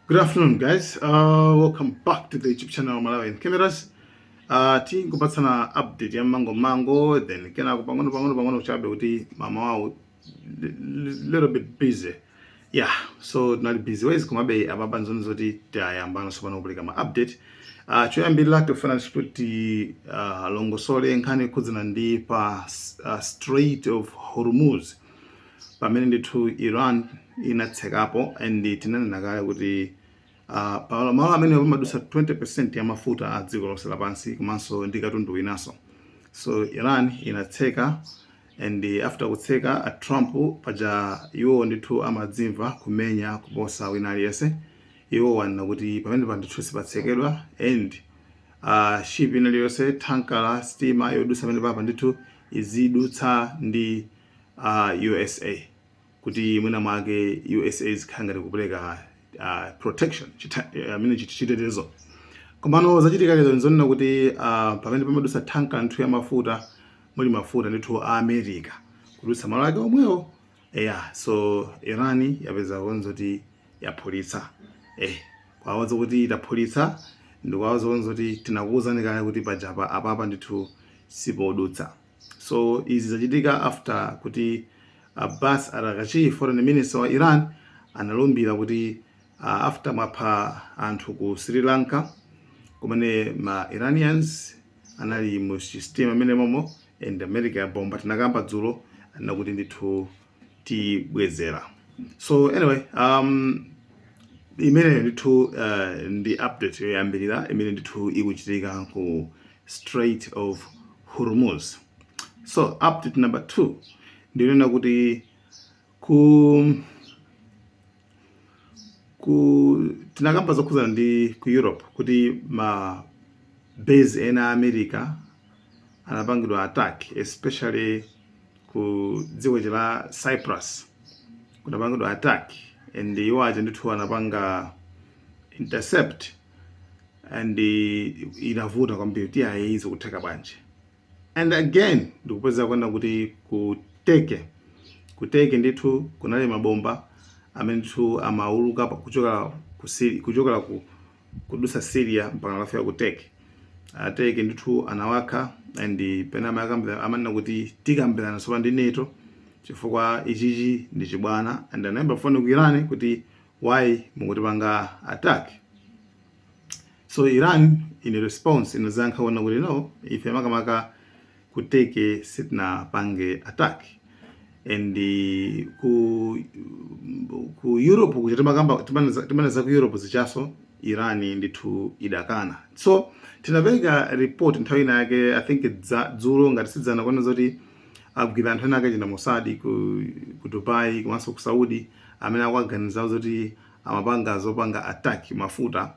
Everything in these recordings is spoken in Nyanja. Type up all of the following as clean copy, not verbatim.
Good afternoon, guys. Welcome back to the YouTube channel Malawi Cameras. Tingopatsana update ya mango mango, then kenako pang'ono pang'ono pang'ono chabe kuti mama wawo little bit busy. Yeah, so tinali busy ways, komabe apapa nzoni zoti tayambano sopano kupereka ma update. Choyambirira tifuna kuti longosole nkhani ikhudzana ndi pa Strait of Hormuz, pamene ndithu Iran inatsekapo, and tinanena kale kuti pa malo amene pamadusa 20% ya mafuta a dziko lonse lapansi komanso ndi katundu winanso. So Iran inatseka, and after kutseka, a Trump paja iwo ndithu amadzimva kumenya kuposa wina aliyense. Iwo wanena kuti pamene pa ndithu sipatsekedwa, and ship ina iliyonse, tanker, sitima yodusa pamene papa ndithu izidutsa ndi USA, kuti mwina mwake USA izikhala ngati kupereka protection, amene chitetezo. Komano zachitika lero nzonena kuti pamene pamadusa tanker ndithu ya mafuta, muli mafuta ndithu a America, kudutsa malo ake omwewo, yeah. So Iran yapeza konzo kuti yaphulitsa, kwawaza kuti itaphulitsa, ndikwawaza konzo kuti tinakuwuzani kale kuti pajapa apapa ndithu sipodutsa. So izi zachitika after kuti Abbas Araghchi, foreign minister wa Iran, analumbira kuti after mwapha anthu ku Sri Lanka, kumene ma Iranians anali mu system amene momo, and America yabomba, tinakamba dzulo, anena kuti ndithu tibwezera. So anyway, imene ndithu ndi update yoyambirira imene ndithu ikuchitika ku Strait of Hormuz. So update number 2 ndinena kuti ku tinakamba zokhuzana ndi ku Europe, kuti ma base ena a America anapangidwa attack, especially ku dziko la Cyprus kunapangidwa attack, and iwo aja ndithu anapanga intercept, and inavuta kwambiri kuti ayi, zikutheka bwanji? And again ndikupeza kuona kuti ku Turkey, ku Turkey ndithu kunali mabomba amene ndithu amauluka kuchokera ku kuchokera ku kudusa Syria mpaka kafika ku Turkey. Turkey ndithu anawakha, and pena amakambira, amanena kuti tikambirana sopa ndi NATO chifukwa ichichi ndi chibwana, and anayamba foni ku Iran kuti why mukutipanga attack? So Iran in response inazankha kuona kuti no, ife makamaka ku Turkey sitinapange attack. And ku Europe kuja timakamba timaneza ku Europe zichaso, Iran ndithu idakana. So tinapereka report nthawi ina yake, I think dzulo ngati sidzana, kuona zoti agwira anthu ena ake china Mossad ku Dubai komanso ku Saudi, amene akuaganiza zoti amapanga zopanga attack mafuta.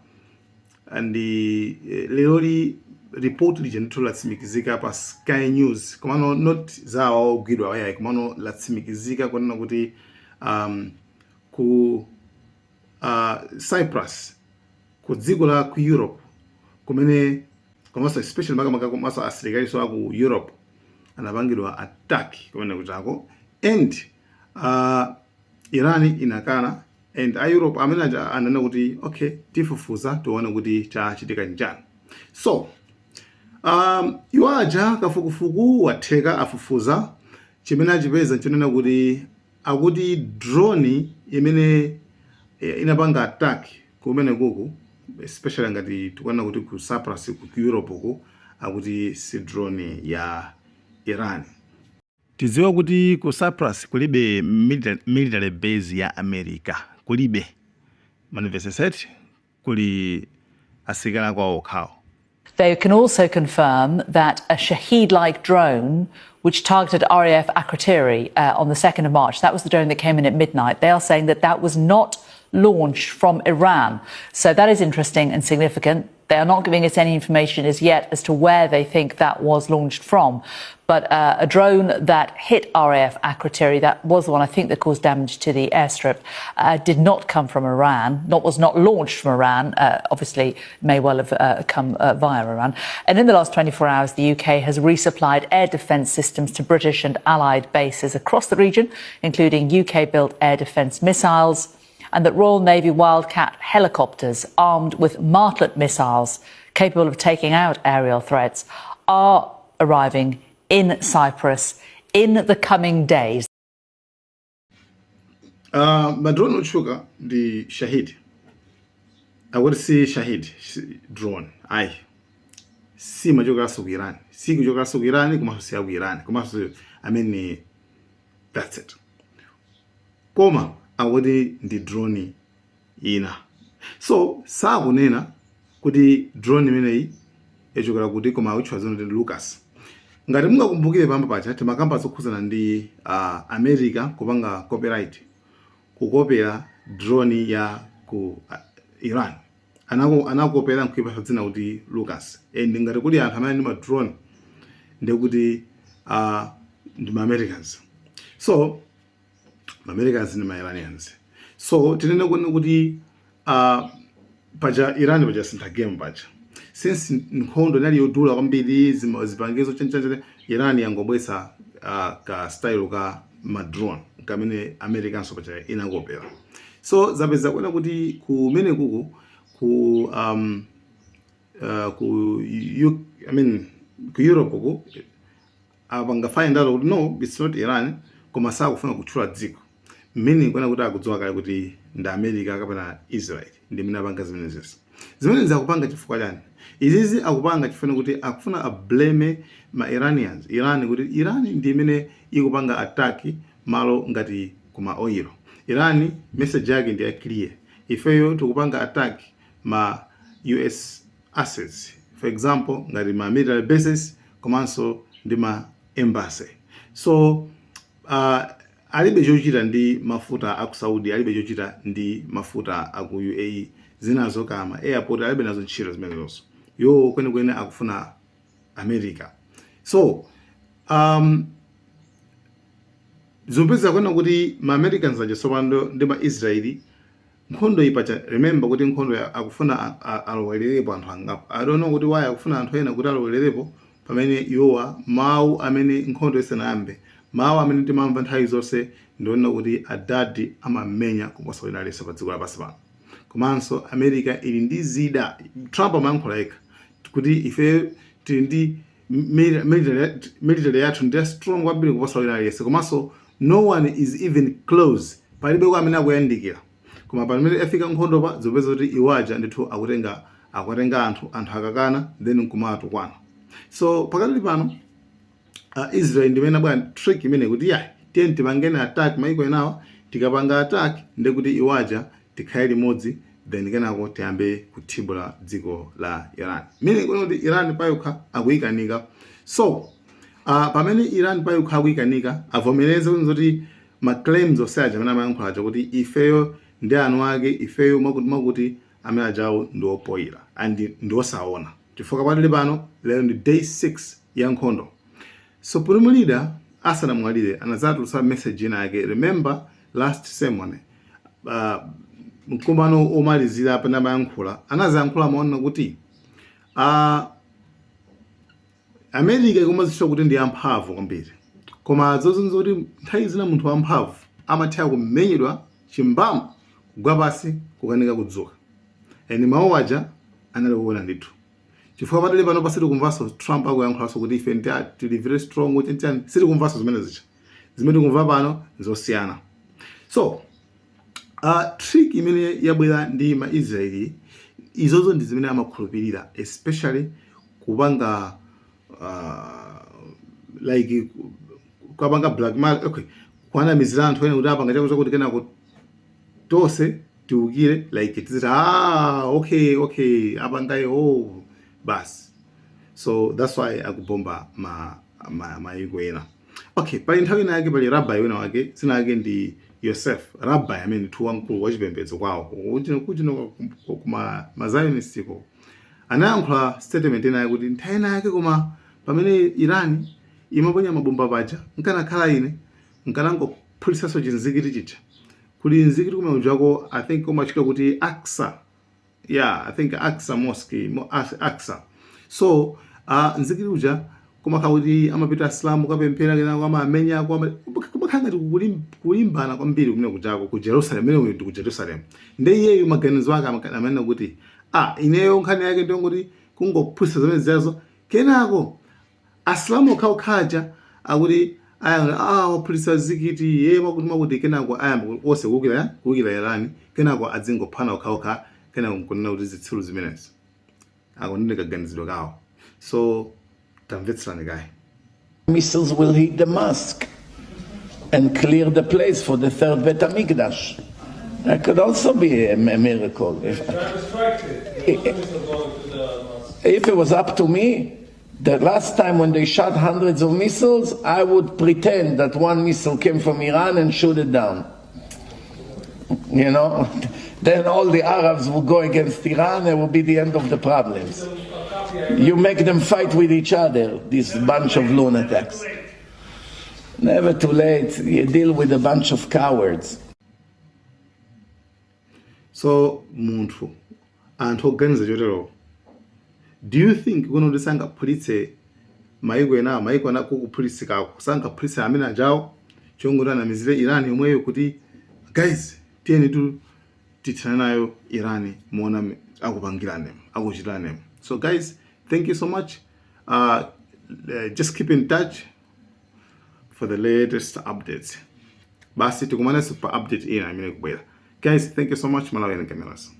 And leroli report lija ndithu latsimikizika pa Sky News, komano not zawa ogwidwa wayayi, komano latsimikizika kunena kuti ku Cyprus, ku dziko la ku Europe kumene, komanso especially makamaka komanso asilikaliso aku Europe anapangidwa attack kumene kuchako, and Iran inakana, and a Europe amene aja anena kuti okay, tifufuza tione kuti chachitika njani. So iwo aja kafukufuku watheka, afufuza, chimene achipeza nchonena kuti akuti drone imene inapanga attack kumene kuku, especially ngati tikuona kuti ku Cyprus, ku Europe ku, akuti si drone ya Iran. Tidziwe kuti ku Cyprus kulibe military base ya America, kulibe manifested, kuli asilikali akwawo okhawo. They can also confirm that a Shahed like drone, which targeted RAF Akrotiri on the 2nd of March, that was the drone that came in at midnight. They are saying that that was not launched from Iran. So that is interesting and significant. They are not giving us any information as yet as to where they think that was launched from. But a drone that hit RAF Akrotiri, that was the one I think that caused damage to the airstrip, did not come from Iran, not was not launched from Iran. Obviously, may well have come via Iran. And in the last 24 hours, the UK has resupplied air defence systems to British and allied bases across the region, including UK built air defence missiles. and that Royal Navy Wildcat helicopters armed with Martlet missiles capable of taking out aerial threats are arriving in Cyprus in the coming days. Madrone otchuka ndi Shahid. Akuti si Shahid drone ayi, si machokeranso ku Iran, si kuchokeranso ku Iran, komanso si aku Iran, komanso, I mean, that's it. Koma akuti ndi drone ina, so sakunena kuti drone imeneyi yachokera kuti, koma akutchula zino ndi Lucas. Ngati mungakumbukire, pamba pacha timakamba zokhuzana ndi America kupanga copyright, kukopera drone ya ku Iran. Anakopera nkuipasa dzina kuti Lucas. And ngati kuli anthu amene ndi ma drone, ndekuti ndi ma Americans. So ma Americans ndi ma Iranians. So tinene kunena kuti paja Iran paja sintha game paja, since nkhondo inali yodula kwambiri, zipangizo chanchanchane, Iran yangobwesa ka style ka ma drone kamene Americanso paja inakopera. So zapeza kuona kuti kumene kuku ku U, I mean, ku Europe ku apanga find out kuti no, it's not Iran, koma sakufuna kutchula dziko, meaning kuona kuti akudziwa kale kuti ndi America kapena Israel ndi imene apanga zimenezezi. Zimenezi akupanga chifukwa chani? Izizi akupanga chifukwa kuti akufuna ablame ma Iranians, Iran, kuti Iran ndi imene ikupanga attack malo ngati kuma oil. Iran message yake ndi ya clear: ifeyo tikupanga attack ma US assets, for example ngati ma military bases komanso ndi ma embassy. So alibe chochita ndi mafuta aku Saudi, alibe chochita ndi mafuta aku UAE, zinazo kama airport, alibe nazo ntchito zimenezonso. Yo kwenikweni akufuna America. So zimapeza kuona kuti ma Americans aja tsopano ndi ma Israeli, nkhondo iyi pacha, remember kuti nkhondo akufuna alowererepo anthu angapo. I don't know kuti why akufuna anthu ena kuti alowererepo, pamene iwowa mawu amene nkhondo isanayambe, mawu amene timamva nthawi zonse ndiona kuti adadi amamenya kuposa wina aliyense pa dziko lapansi pano. Komanso America ili ndi zida. Trump amayankhula yekha kuti ife tili ndi military yathu ndi strong kwambiri kuposa wina aliyense, komanso no one is even close, palibe kwa amene akuyandikira. Koma pamene afika nkhondo pa, zopeza kuti iwaja ndithu akutenga anthu, anthu akakana then nkumatukwana. So pakatali pano Israel ndimene bwana trick imene kuti yayi, tiye tipangeni attack maiko enawa. Tikapanga attack ndekuti iwaja tikhale limodzi, then kenako tiyambe kuthibula dziko la Iran, imene kuona kuti Iran payokha akuyikanika. So pamene Iran payokha akuyikanika, avomereze kuti ma claims onse aja amene amayankhula aja kuti ifeyo ndi anu ake, ifeyo mwakuti mwakuti, amene ajawo ndi opoyira and ndi osaona, chifukwa patali pano lero ndi day 6 ya nkhondo. Supreme Leader asanamwalire anadzatulutsa message ina yake. Remember last sermon, mkumano omalizira apena amayankhula, anazayankhula maona kuti America ikumazitcha kuti ndi yamphamvu kwambiri, koma zozonza kuti nthawi zina munthu wamphamvu amatha kumenyedwa chimbamu, kugwa pasi, kukanika kudzuka. And mawu aja anali kuona ndithu, chifukwa patali pano pa sitikumvanso Trump akuyankhulanso kuti ife ndi tili very strong chanichani. Sitikumvanso zimene zicha. Zimene tikumva pano zosiyana. So trick imene yabwera ndi ma Israeli, izozo ndi zimene amakhulupirira, especially kupanga like kupanga blackmail, okay, kuanamizira anthu ene kuti apanga chako chakuti, kenako tonse tiukire, like tiziti, "Ah, okay, apangayo, oh, basi." So that's why akubomba ma mayiko ena. Okay, pali nthawi ina yake, pali rabbi wina wake, dzina lake ndi Yosef, rabbi amene ndithu wamkulu wachipembedzo kwawo kuchino kuma mazionist ko, anayankhula statement ina yakuti nthawi ina yake, koma pamene Iran imaponya mabomba paja, nkanakhala ine nkanangophulisanso chinzikiti chija. Kuli mzikiti kumene ujako, I think umachika kuti Aksa, yeah, I think Aksa Mosque, Aksa. So mzikiti uja Kumakhala kuti amapita Asilamu kapemphera, kenako amamenyako, kumakhala ngati kulimbana kwambiri kumene kuchako ku Jerusalem. Mene ndi ku Jerusalem, nde iyeyo maganizo ake amanena kuti, ah, ineyo nkhani yake ndiyongoti kungophulitsa zimene ziyazo, kenako Asilamu okhaokhaja akuti ayamba, ah, waphulitsa zikiti ye, makuti makuti, kenako ayamba onse kuwukira Irani, kenako adzingophana okhaokha, kenako nkunena kuti zitsiru zimenezi. Akunene kaganizidwe kawo. So tamvetserani kaye. Missiles will hit the mosque and clear the place for the third Bet HaMikdash. That could also be a miracle. If it was up to me, the last time when they shot hundreds of missiles, I would pretend that one missile came from Iran and shoot it down. Then all the Arabs will go against Iran. It will be the end of the problems. You make them fight with each other, this bunch of lunatics. Never too late. You deal with a bunch of cowards. So munthu, anthu oganiza chotero, do you think kuno kuti sangaphulitse maiko ena, maiko ena kukuphulitsikako, sangaphulitse amene ajawo chongoti anamizire Iran yomweyo kuti, guys, tiyeni tu tithane nayo Iran, muona akupangirane, akuchitirane? So guys, thank you so much. Just keep in touch for the latest updates. Basi, tikumananso pa update ina imene ikubwera. Guys, thank you so much. Malawi Cameras.